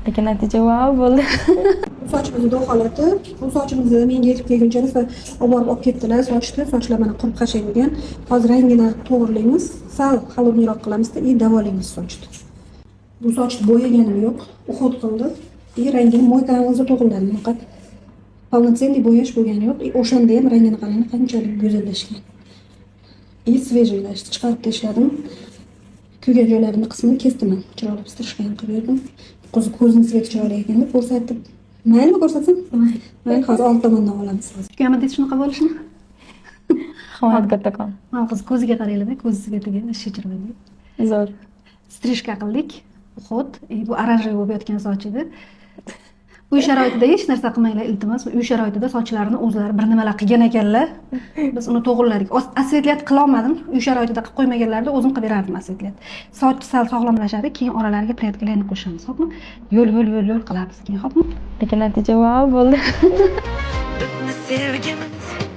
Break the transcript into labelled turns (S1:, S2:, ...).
S1: Lekin natija vau bo'ldi.
S2: Sochimizni dog' holati. Bu sochimizni menga yetib kelguncha rosa olib borib olib ketdilar sochni. Sochlar mana qurib xashak bo'lgan. Hozir rangini to'g'rilaymiz, sal холодный roq qilamizda и davolaymiz sochni. Bu sochni bo'yaganim yo'q, уход qildim и rangini мойка ni o'zida to'g'riladim. Bunaqa полноценный bo'yash bo'lgani yo'q. И o'shanda ham rangini qarang, qanchalik go'zallashgan и свежий lashdi. Chiqarib tashladim, kuygan joylarini qismini kesdim ham, chiroyli стрижка ham qilib berdim. Ko'zi, ko'zini цвет i chiroyli ekan deb ko'rsatib, maylimi, ko'rsatsam? Mayli, hozir old tomondan olamiz hozir.
S3: Kutganmidingiz shunaqa bo'lishini?
S1: Rahmat kattakon.
S3: Mana, qiz, ko'ziga qaranglar, ko'z цвет iga вообще chiroyli.
S1: Zo'r.
S3: Стрижка qildik, уход. Bu оранжевый bo'lib yotgan soch edi. Uy sharoitida hech narsa qilmanglar, iltimos. Uy sharoitida sochlarni o'zlari bir nimalar qilgan ekanlar, biz uni to'g'irladik. Осветлять qilolmadim, uy sharoitida qilib qo'ymaganlarida o'zim qilib berardim осветлять. Soch sal sog'lomlashadi, keyin oralariga прядка larni qo'shamiz, xo'pmi? Yo'l yo'l yo'l yo'l qilamiz keyin, xo'pmi?
S1: Lekin natija vau bo'ldi.
S4: Bizni sevgimiz.